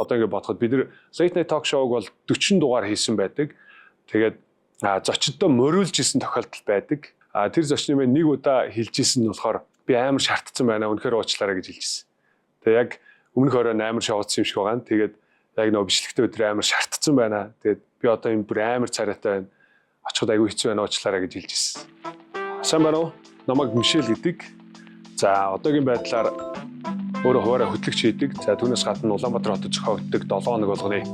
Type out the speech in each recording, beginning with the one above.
Одоо ингээд бодоход бид нар Late Night Talk Show-г бол 40 дугаар хийсэн байдаг. Тэгээд зочддоо мориулж исэн тохиолдол байдаг. Тэр зочны маань нэг удаа хэлж исэн нь болохоор би амар шаардсан байна. Үнэхээр уучлаарай гэж хэлж исэн. Тэгээ яг өмнөх орой амар шоуцсан юм шиг байгаа. Тэгээд яг нөгөө бичлэгтэй өдөр амар шаардсан байна. Тэгээд би одоо юм бүр амар царайтай байна. Очиход айгүй хэцүү байна, уучлаарай гэж хэлж исэн. Сайн байна уу? Намайг Мишель гэдэг. За, одоогийн байдлаар өөрөө хуваараа хөтлөгч хийдэг. За, түүнээс гадна Улаанбаатар хотод зохиогддог 7 хоног болгоны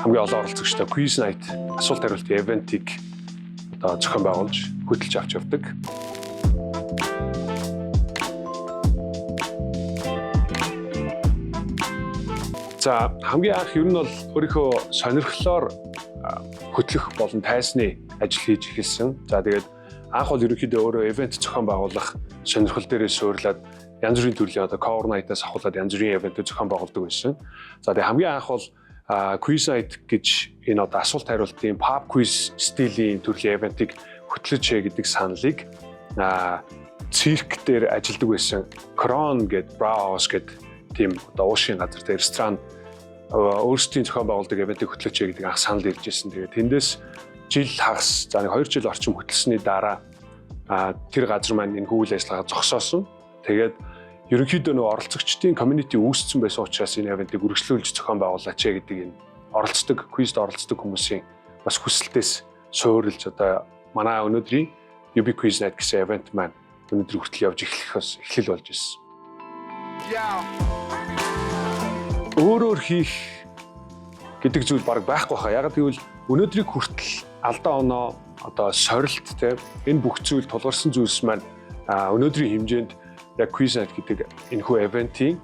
хамгийн олон оролцогчтой Quiz Night асуулт хариултын event-ийг одоо зохион байгуулж хөтлөж авч явдаг. За, хамгийн анх ер нь бол өөрийнхөө сонирхлоор хөтлөх болон тайзны ажил хийж эхэлсэн. За, тэгээд анх бол ерөнхийдөө өөрөө event зохион байгуулах сонирхол дээрээ суурлаад янз бүрийн төрлийн одоо cover night-аас ахуулаад янз бүрийн event зохион байгуулдаг байсан. За, тэгээд хамгийн анх бол quiz night гэж энэ одоо асуулт хариултын pub quiz стилийн төрлийн event-ийг хөтлөж хэ гэдэг саналыг цирк дээр ажилладаг байсан Крон гээд Brow House гээд тийм одоо уушийн газар дээр ресторан өөрсдийн зохион байгуулдаг event-ийг хөтлөөч гэдэг анх санал ирж ирсэн. Тэгээд тэндээс жил хагас, за нэг 2 жил орчим хөтлсөний дараа тэр газар маань энэ үйл ажиллагаа зогсоосон. Тэгээд ерөнхийдөө нөгөө оролцогчдын community үүссэн байсан учраас энэ event-ийг үргэлжлүүлж зохион байгуулаач гэдэг энэ оролцдог, quiz-д оролцдог хүмүүсийн бас хүсэлтээс суурилж одоо манай өнөөдрийн UB Quiz Night гэсэн event маань өнөөдөр хүртэл явж эхлэх бас эхлэл болж ирсэн. Өөрөөр хийх гэдэг зүйл баг байхгүй хаа. Яг гэвэл өнөөдрийг хүртэл алдаа оноо, одоо сорилт, те, энэ бүх зүйл тулгарсан зүйлс маань өнөөдрийн хэмжээнд яг Quiz Night гэдэг энэхүү event-ийн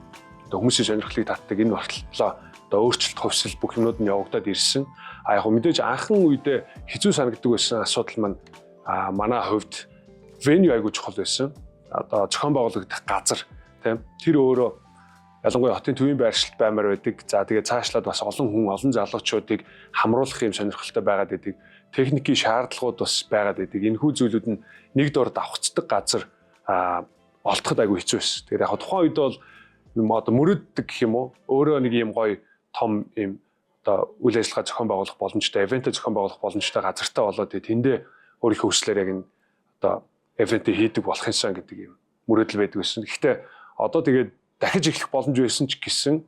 одоо хүмүүсийн сонирхлыг татдаг энэ болтлоо одоо өөрчлөлт, хувьсэл бүх юмнууд нь явагдаад ирсэн. А яг мэдээж анхан үедээ хэцүү санагддаг байсан асуудал маань манай хувьд venue айгүй чухал байсан. Одоо зохион байгуулагдах газар, тийм, тэр өөрөө ялангуяа хотын төвийн байршилт баймар байдаг. За, тэгээ цаашлаад бас олон хүн, олон залуучуудыг хамруулах юм сонирхолтой байгаад байдаг. Техникийн шаардлагууд бас байгаад байдаг. Энэхүү зүйлүүд нь нэг дор давхцдаг газар олдоход айгүй хэцүү байсан. Тэгээд яг тухайн үед бол юм одоо мөрөддөг гэх юм уу? Өөрөө нэг юм гоё том юм одоо үйл ажиллагаа зохион байгуулах боломжтой, event зохион байгуулах боломжтой газартай болоод тэгээд тэндээ өөрийнхөө хүслээр яг энэ одоо event хийдэг болох юмсан гэдэг юм мөрөөдөл байдаг байсан. Гэхдээ одоо тэгээд дахиж эхлэх боломж байсан ч гэсэн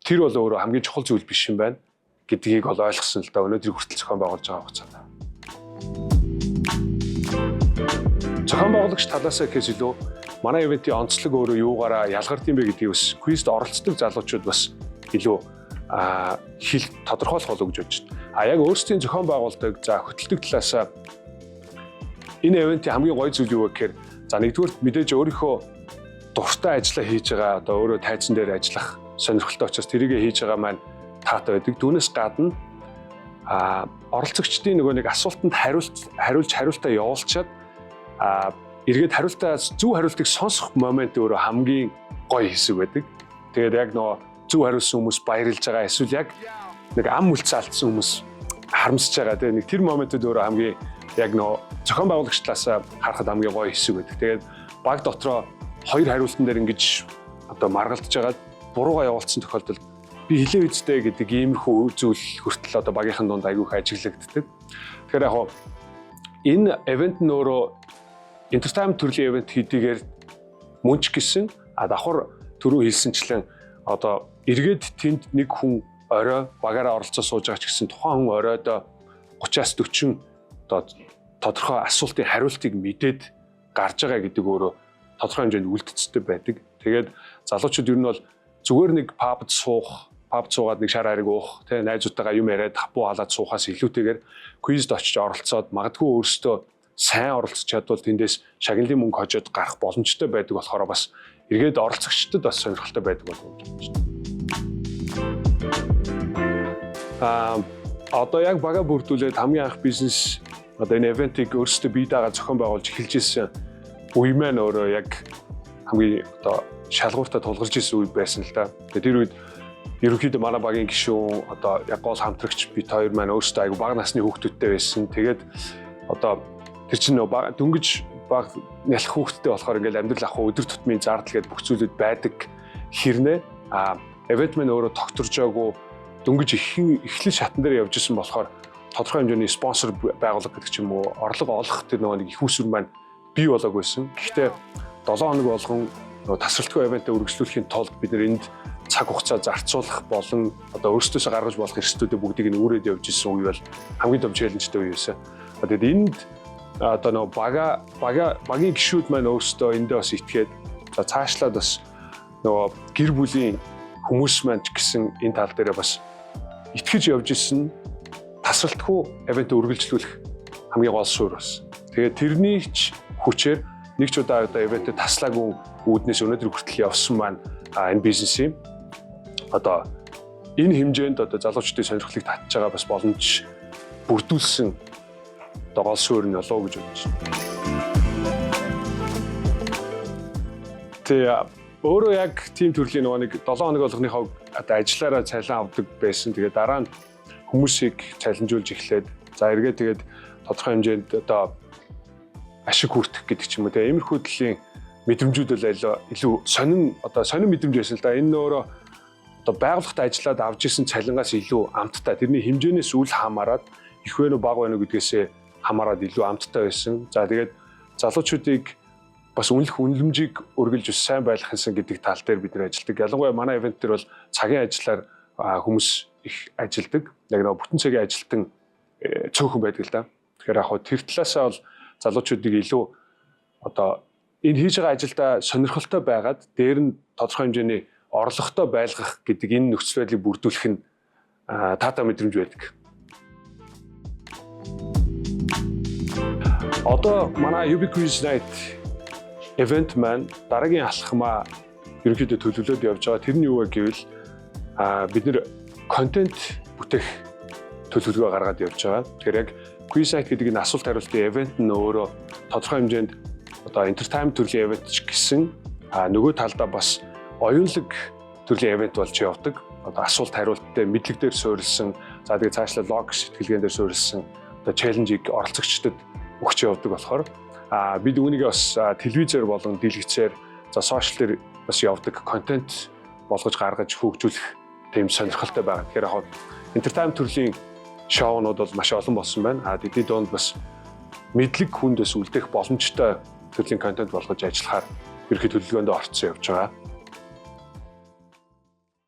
тэр бол өөрөө хамгийн чухал зүйл биш юм байна гэдгийг бол ойлгосон л да, өнөөдрийг хүртэл зохион байгуулж байгаа хугацаанд. Зохион байгуулагч талаасаа гэхээс илүү манай event-ийн онцлог өөрөө юугаараа ялгард юм бэ гэдгийг бас quiz-д оролцдог залуучууд бас илүү хэл тодорхойлох болов гэж бодож байна. А яг өөрсдийн зохион байгуулдаг, за хөтэлдэг талаасаа энэ event-ийн хамгийн гоё зүйл юу вэ гэхээр, за, нэгдүгээр мэдээж өөрийнхөө дуртай ажиллаа хийж байгаа, одоо өөрөө тайзан дээр ажиллах сонирхолтой учраас тэрийгэ хийж байгаа маань таатай байдаг. Түүнээс гадна оролцогчдын нөгөө нэг асуултанд хариулт хариулж хариултаа явуулчаад эргээд хариултаа, зөв хариултыг сонсох момент өөрөө хамгийн гоё хэсэг байдаг. Тэгээд яг нөгөө зөв хариулсан хүмүүс баярлж байгаа, эсвэл яг нэг ам мүлцээ алдсан хүмүүс харамсаж байгаа, тийм, нэг тэр моментод өөрөө хамгийн яг нөгөө зохион байгуулагч талаас харахад хамгийн гоё хэсэг байдаг. Тэгээд баг дотроо хоёр хариултан дээр ингэж одоо маргалдаж байгаа, буруугаа явуулсан тохиолдолд би хэлээ үсттэй гэдэг иймэрхүү зүйл хүртэл одоо багийнхан дунд айгүй их ажиглагддаг. Тэгэхээр яг энэ event нь өөрөө entertainment төрлийн event хэдийгээр мөн ч гэсэн давхар түрүү хэлсэнчлэн одоо эргээд тэнд нэг хүн орой багаараа оролцоо сууж байгаа ч гэсэн тухайн хүн оройдоо 30-аас 40 одоо тодорхой асуултын хариултыг мэдээд гарч байгаа гэдэг өөрөө тодорхой хэмжээнд үлдцтэй байдаг. Тэгээд залуучууд ер нь бол зүгээр нэг pub-д суух, pub суугаад нэг шар хариг уух, тэ, найзуудтайгаа юм яриад хапуу халаад суухаас илүүтэйгээр quiz-д очиж оролцоод магадгүй өөрсдөө сайн оролцож чадвал тэндээс шагналын мөнгө хожоод гарах боломжтой байдаг болохоор бас эргээд оролцогчдод бас сонирхолтой байдаг болов уу гэж байна. Одоо яг бага бүрдүүлээд хамгийн анх бизнес одоо энэ event-ийг өөрсдөө бие дагаа зохион байгуулж эхэлж ирсэн үе маань өөрөө яг хамгийн одоо шалгууртаа тулгарч ирсэн үе байсан л да. Тэгээд тэр үед ерөнхийдөө манай багийн гишүүн, одоо яг гол хамтрагч бит хоёр маань өөрсдөө айгу бага насны хүүхдүүдтэй байсан. Тэгээд одоо тэр чинь нөө дөнгөж баг нялх хүүхдтэй болохоор ингээл амьдрал ах өдөр тутмын зардал гэдээ бүх зүйлүүд байдаг хэрнээ. Event маань өөрөө тогтворжоогүй, дөнгөж эхлэл шатан дээр явж исэн болохоор тодорхой хэмжээний спонсор байгууллага гэдэг ч юм уу, орлого олох тэр нөгөө нэг их усүр маань бий болоогүй байсан. Гэхдээ 7 хоног болгон нөгөө тасралтгүй event ээ үргэлжлүүлэхийн тулд бид нар энд цаг хугацаа зарцуулах болон одоо өөрсдөөсөө гаргаж болох эрсдлүүдээ бүгдийг нь үүрээд явж исэн үе бол хамгийн том challenge тэй үе байсан. Тэгээд энд одоо нөгөө багийн гишүүд маань өөрсдөө эндээ бас итгээд, за цаашлаад бас нөгөө гэр бүлийн хүмүүс маань ч гэсэн энэ тал дээрээ бас итгэж явж исэн, тасралтгүй event үргэлжлүүлэх хамгийн гол суурь бас. Тэгээд тэрний ч хүчээр нэг ч удаа одоо event ээ таслаагүй үүднээс өнөөдөр хүртэл явсан маань энэ бизнесийн одоо энэ хэмжээнд одоо залуучдын сонирхлыг татж байгаа бас боломж бүрдүүлсэн одоо гол суурь нь болов уу гэж бодож байна. Тэгээ өөрөө яг тийм төрлийн нөгөө нэг 7 хоног болгоныхоо одоо ажиллаараа цалин авдаг байсан. Тэгээ дараа нь хүмүүсийг цалинжуулж эхлээд, за эргээ тэгээд тодорхой хэмжээнд одоо ашиг хүртэх гэдэг ч юм уу, тэгээ иймэрхүү төрлийн мэдрэмжүүд бол илүү сонин, одоо сонин мэдрэмж байсан л да. Энэ өөрөө одоо байгууллагад ажиллаад авч исэн цалингаас илүү амттай. Тэрний хэмжээнээс үл хамааран, их вэ нү, бага вэ нү гэдгээсээ хамааран илүү амттай байсан. За тэгээд залуучуудыг бас үнэлэх үнэлэмжийг үргэлж бас сайн байлгах юмсан гэдэг тал дээр бид нар ажилладаг. Ялангуяа манай event дээр бол цагийн ажиллаар хүмүүс их ажилладаг. Яг нэг бүтэн цагийн ажилтан цөөхөн байдаг л да. Тэгэхээр яг хөө тэр талаасаа бол залуучуудыг илүү одоо энэ хийж байгаа ажилдаа сонирхолтой байгаад, дээр нь тодорхой хэмжээний орлоготой байлгах гэдэг энэ нөхцөл байдлыг бүрдүүлэх нь таатай мэдрэмж байдаг. Одоо манай UB Quiz Night event маань дараагийн алхмаа ерөнхийдөө төлөвлөөд явж байгаа. Тэр нь юу вэ гэвэл бид нар контент бүтээх төлөвлөгөө гаргаад явж байгаа. Тэгэхээр яг Quiz Night гэдэг энэ асуулт хариултын event нь өөрөө тодорхой хэмжээнд одоо entertainment төрлийн event ч гэсэн нөгөө талдаа бас оюунлаг төрлийн event болж явдаг. Одоо асуулт хариулттай, мэдлэг дээр суурилсан, за тэгээ цаашлаа логик сэтгэлгээн дээр суурилсан одоо challenge ийг оролцогчдод өгч явдаг болохоор бид үүнийг бас телевизээр болон дэлгэцээр, за social дээр бас явдаг контент болгож гаргаж хөгжүүлэх тийм сонирхолтой байгаа. Тэгэхээр яг entertainment төрлийн шоунууд бол маш олон болсон байна. Тэдний дунд бас мэдлэг хүнд бас үлдэх боломжтой төрлийн контент болгож ажиллахаар ерөнхий төлөвлөгөөнд орцсон явж байгаа.